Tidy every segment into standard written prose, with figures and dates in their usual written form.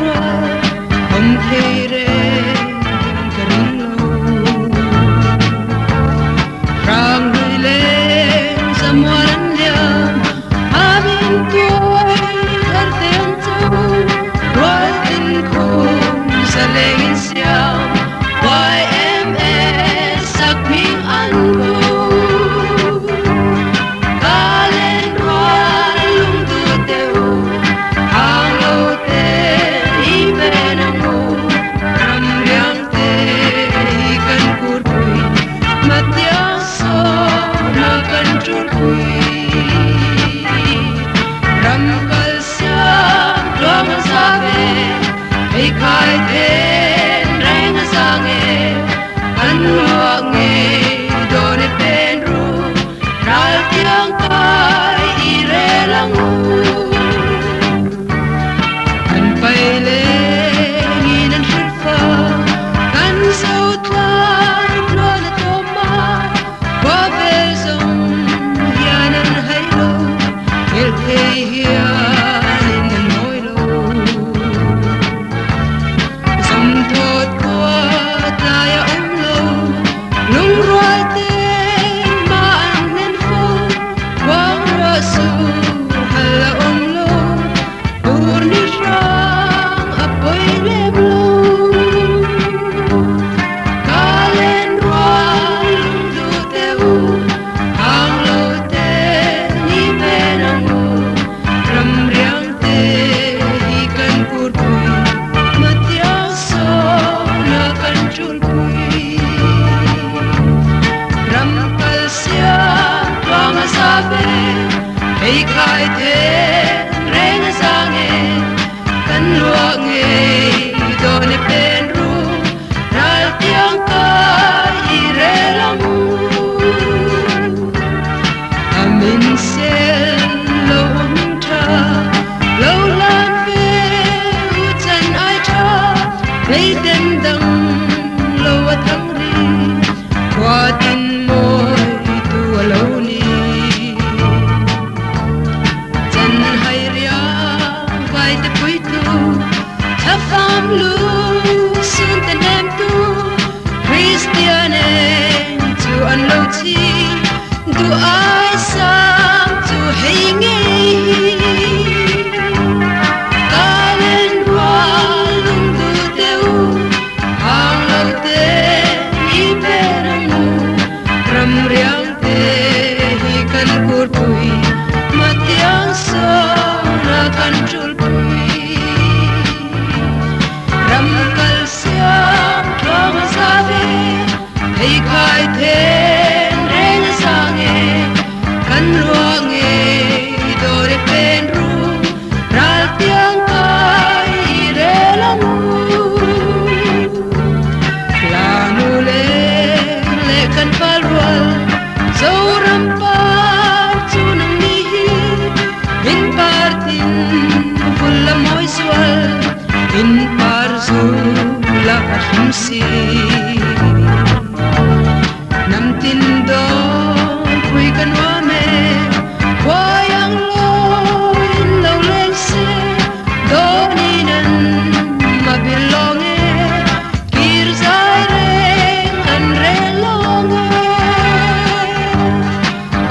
rual awm thei reng ka ring lo. Hrang hlui leng samual an liam, a min tuai thar te an cho. Rual tin khum zaleng in siam, YMA sak hming an pu. Ka len rual lungdu te u, hang lo te i ven ang u. Ram riang te hi kan kurpui, Matiang sawna kan ṭulpui. Ram kal siam tluang a za ve, phei khai then reng a za nge. Kan luak ngei dawn i pen ru, ral tiang kai i rel ang u. Kan pai lengin an hrilh fa, kan zo tlai tluan a tawm a, khua vel zawng hian an hai lo, hrilh thei hianin an mawi lo. Zawmthawt khua tlai a awm lo, lungrual ten mah an hlen fo, khuang ruah sur hal a awm lo, tur ni hrang a pawi lem lo. Ka len rual lungdu te u, hang lo te ni ven ang u, ram riang te hi kan kurpui, Matiang sawna kan ṭulpui. Ram kal siam tluang a za ve, phei khai then reng a za nge, kan luah ngei dawn i pen ru, ral tiang kai i rel ang u. A min sel lo hming tha, lo lan ve u chan ai tha, hlei den dang lo a thang ri, khua tin mawi tu a lo ni. Chan hai riang vai te pui tu, thla fam lu sun te nem tu, Kristian eng chu an lo chi, duh ai sang chu hei ngei hi. Ka len rual lungdu te u, hang lo te i pen ang u, ram riang te hi kan kurpui, matiang sawna kan ṭulpui. Ram kal siam tluang a za ve, phei khai then reng a za nge, kan ruah ngei dawr i pen ru, ral tiang kai i rel ang u. Lanu leng leh kan fal rual, Zoram par chu nang ni hi, in par tin vul a mawi zual, in par zu la a hlim si. Nam tin dawn pui ka nuam e, khuai ang lawi in lo leng se, dawn in an ma bil lawng e, kir zai reng an rel lawng e.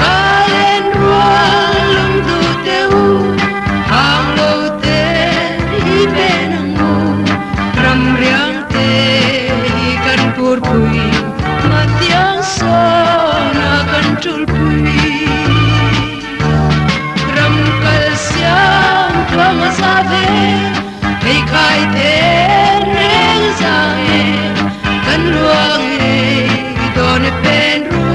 Ka len rual lungdu te u, hang lo te hi pen ang u, ram riang te hi kan kurpui, matiang sawna kan ṭulpui. Ram kal siam tluang a za ve, phei khai then reng za e, kan luang e dawn e pen ru,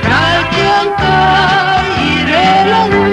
ral tiang kai i rel ang u.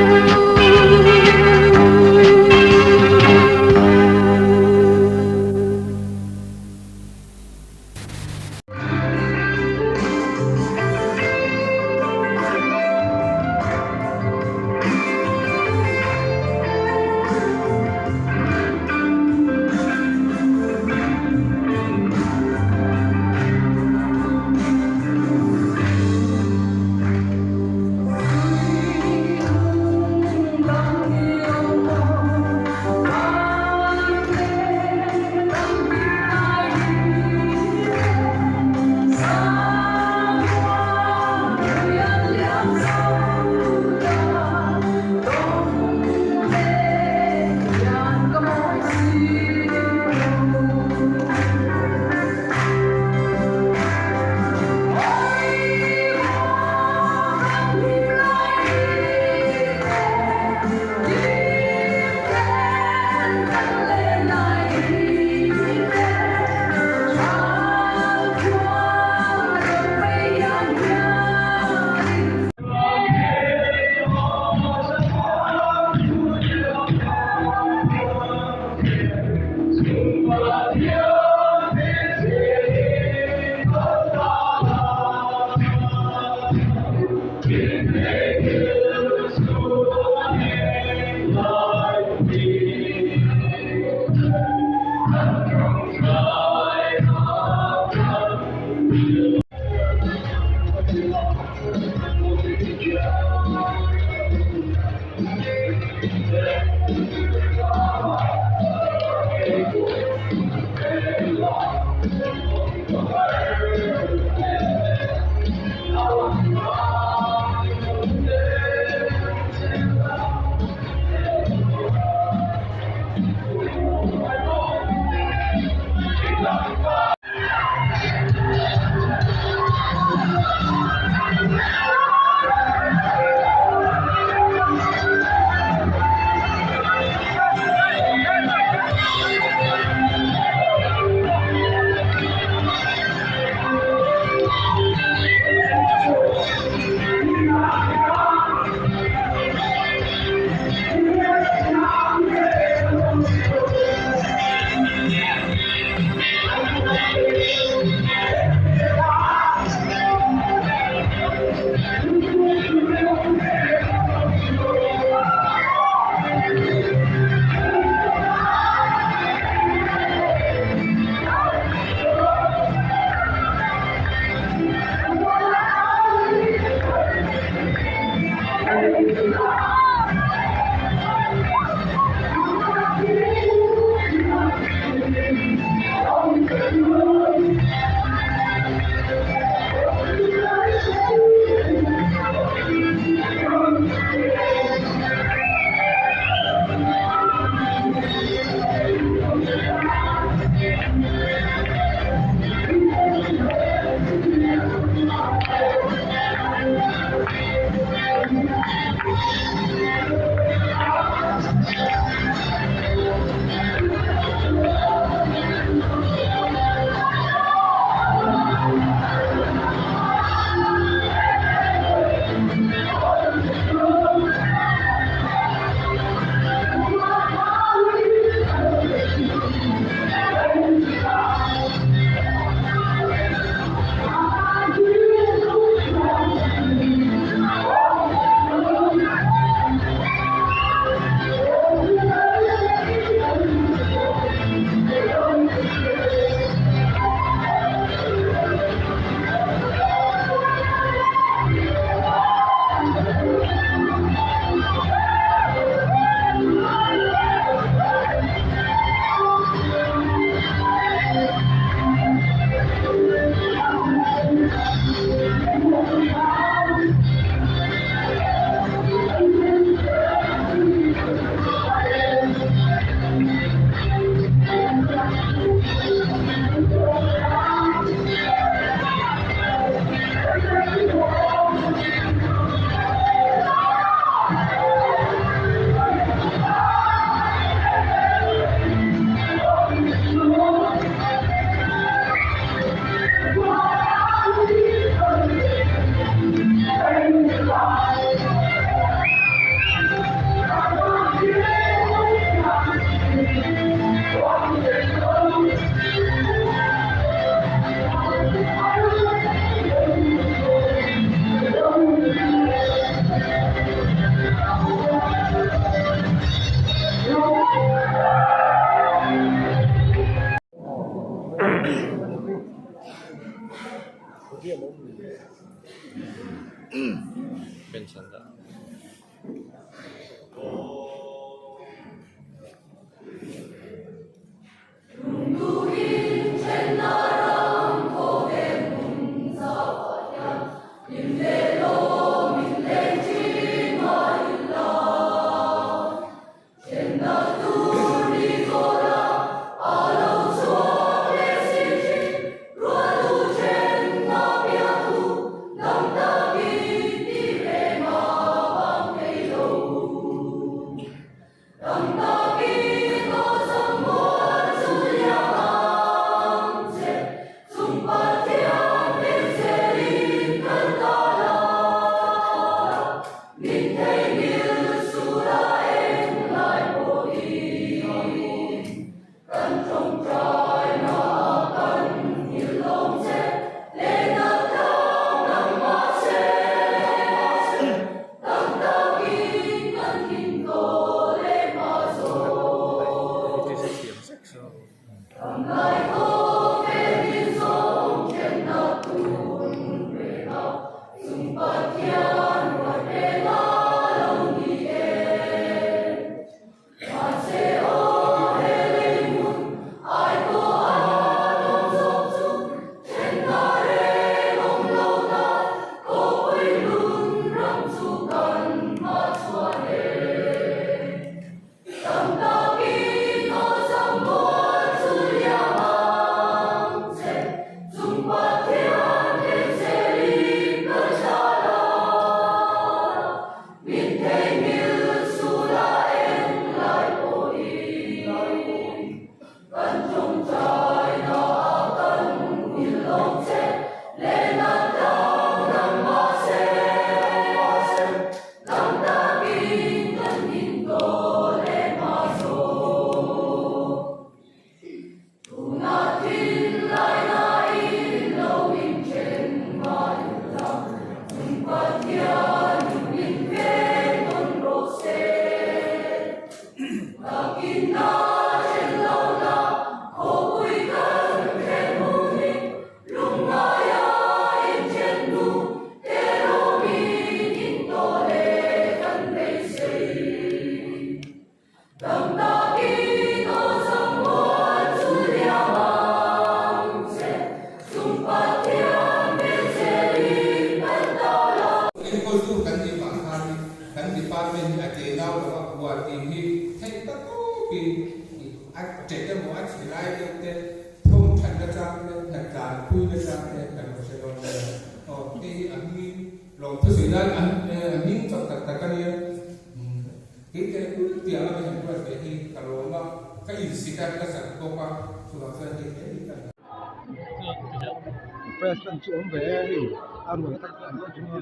Enkawltu kan nih vang khanin kan department hi a che nau lo a, kua tih hi theih tak tawpin a ṭet emaw a chhe lai deuh te thawm ṭhat na chang te, hna tlanpui na chang te kan lo hre dawn nia. Aw, hei hi a hmingin lawmthu sawi nan a hming chawp tak tak a nia. Kei te ul tiang a min han ruat ve hi ka lawm a, ka insik a, ka zak bawk a, chuvang chuan hei hle hi ka ni. President chu awm ve e hei a rual tak an lo ding a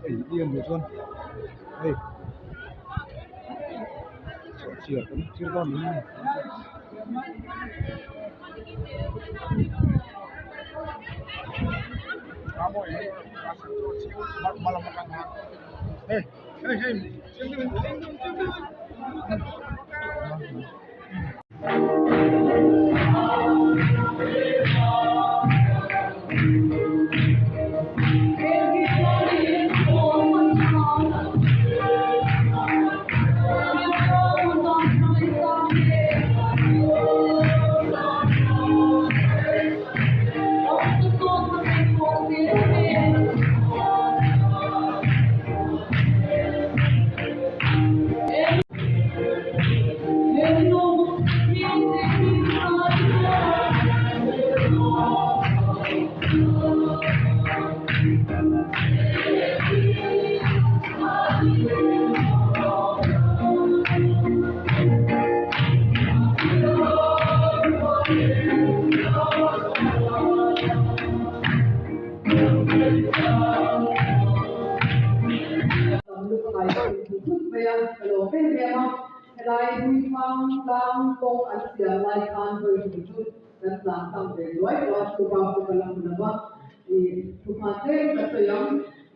hei i en duh chuan hei chhiar kan thlir dawn niin a lang. Samlukhai ka inhmu thut mai a, ka lawm em em a, helai Huihang tlang kawng an siam lai khan hawi hmu chu kan tlan tlang ve duai tawh a, chuvang chu ka la hmu lo va, ih thuhma tlem ka sawi ang,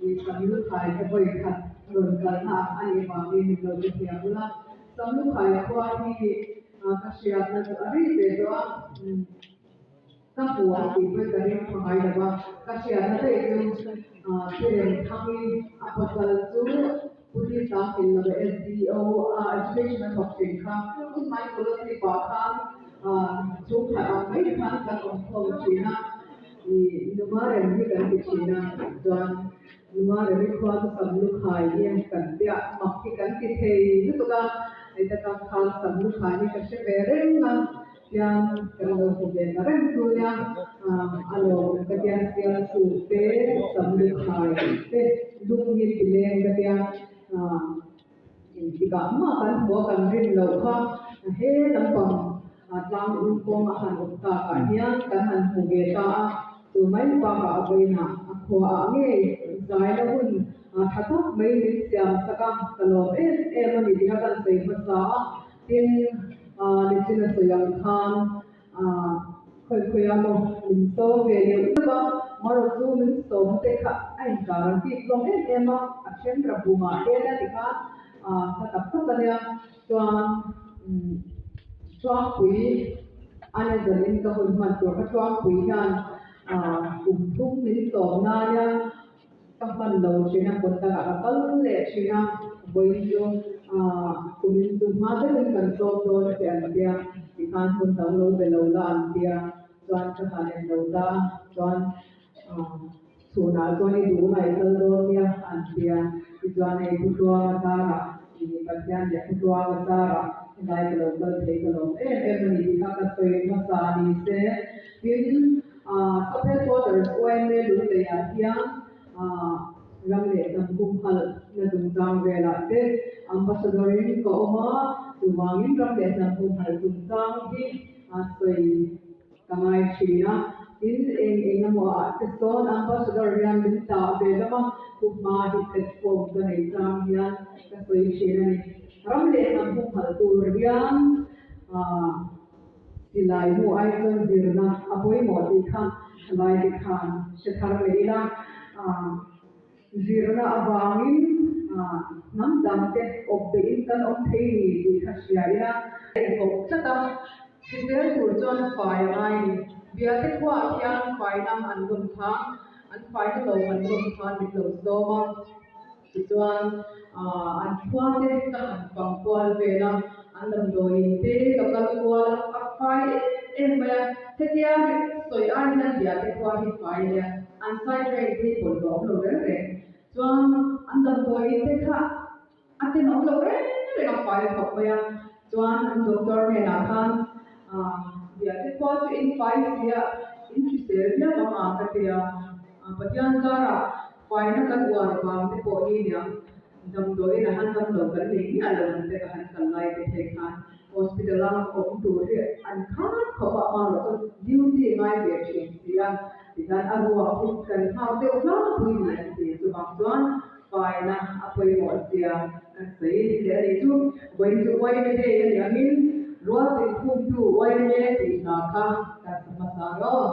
ih Samlukhai ka vawi khat rawn kalna ang a nih vangin min lo ti thiam ula, Samlukhai khua hi ka hriatna chu a ri ve tawh a, umm. Ka hmu ang tih pawhin ka ring pha ngai lo va, ka hriatna daih chu thilem thangin a pasal chu Buddhist ang hil lo SDO a education a thawk thin kha tunhmai policy pah khan chhungkhat ang mai khan kan awm khawm thin a, ih numa rem hi kan ti thin a, chuan numa rem hi khua chu Samlukhai hian kan tia mak hi kan ti thei lutuk a, hei taka khan Samlukhai hi ka hre ve reng a. Tiang kan lo hmu ve ta reng chu nia, a lawm ka tia sial suh te, sam lukhai te, lung hi ti leng ka tia, engtikah mah kan hmu a kan rin loh kha he lampang tlang un kawng a han awm takah hian kan han hmu ve ta a, chu mai bakah a vawiinah a khuaah ngei zaina hun tha tak mai min siam sak a, ka lawm em em a ni tih kha kan sawi hmasa a. Tin, nichin a sawi ang khan khawi khawi a maw min sawm ve deuh deuh a, marawh chu min sawm te kha a inkar an tih tlawm em em a, a then ra bumah te la ti khan hla tak tak a nia, chuan Chuangpui. Ana zanin ka hun hman tur ka thuangpui hian kum thum min sawm naia ka hman lo thin a, kawt dangah ka kal leh thin a, vawiin chu kumin chu hma deuhin kan sawm dawn che an tia, tikhan hmun dang lo be lo la an tia, chuan ka han en lo ta a, chuan chhunah chuan i duh ngaih kal dawn nia an tia, tichuan hei Putluanga zarah i Pathian leh Putluanga zarah helai ka lo kal thei ka lawm em em a ni tih kha ka sawi hmasa ni se, tin. Sub Headquarters YMA Lungleiah hian ram leh hnam humhalh na chungchang velah te Ambassador in ka awm a, chuvangin ram leh hnam humhalh chungchang hi sawi ka ngai thin a. Tin, eng eng emaw ah te sawn Ambassador hian min tah ve hlawm a, thuhma hi platform ka nei chang hian ka sawi thin a ni. Ram leh hnam humhalh tur hian Silai hmu ai chuan zirna a pawimawh tih kha thalai te khan hre thar leh ila, zirna avangin hnam dang te awp beihin kan awm thei ni tih kha hria ila. Inhawp tlat a, hrisel tur chuan fai a ngai ni. Biate khuaah hian faina an lawm kha, an faina lo an lawm khan min lo sawm a. Tichuan, an khua te ka han fang kual vel a, an damdawiin te ka kal kual a, a fai em em mai a. Hetia sawi ai hian bia te khua hi fai a nia, an side train te hi bawlhhlawh awm lo reng reng. Chuan an damdawiin te kha a tenawm lo reng reng a, fai a thawk mai a. Chuan an doctor hnenah khan bia te khua chu in fai si a, in hrisel viau ang a ka ti a, Pathian zarah Faina kan uar vang te pawh hi niang damdawiin a han dam lo kan nei miah lo ang te ka han kal lai te phei khan hospital a awm tur hi an khat khawp a amaherawh chu duty ngai ve thin si a tikhan a ruak hi kan nghak deuh hlangpui ni an ti chuvang chuan faina a pawimawh zia kan sawi leh a nih chu vawiin chu YMA day a nih angin rual tinkhumtu YMA tih hna kha kan sa hmasa ang aw.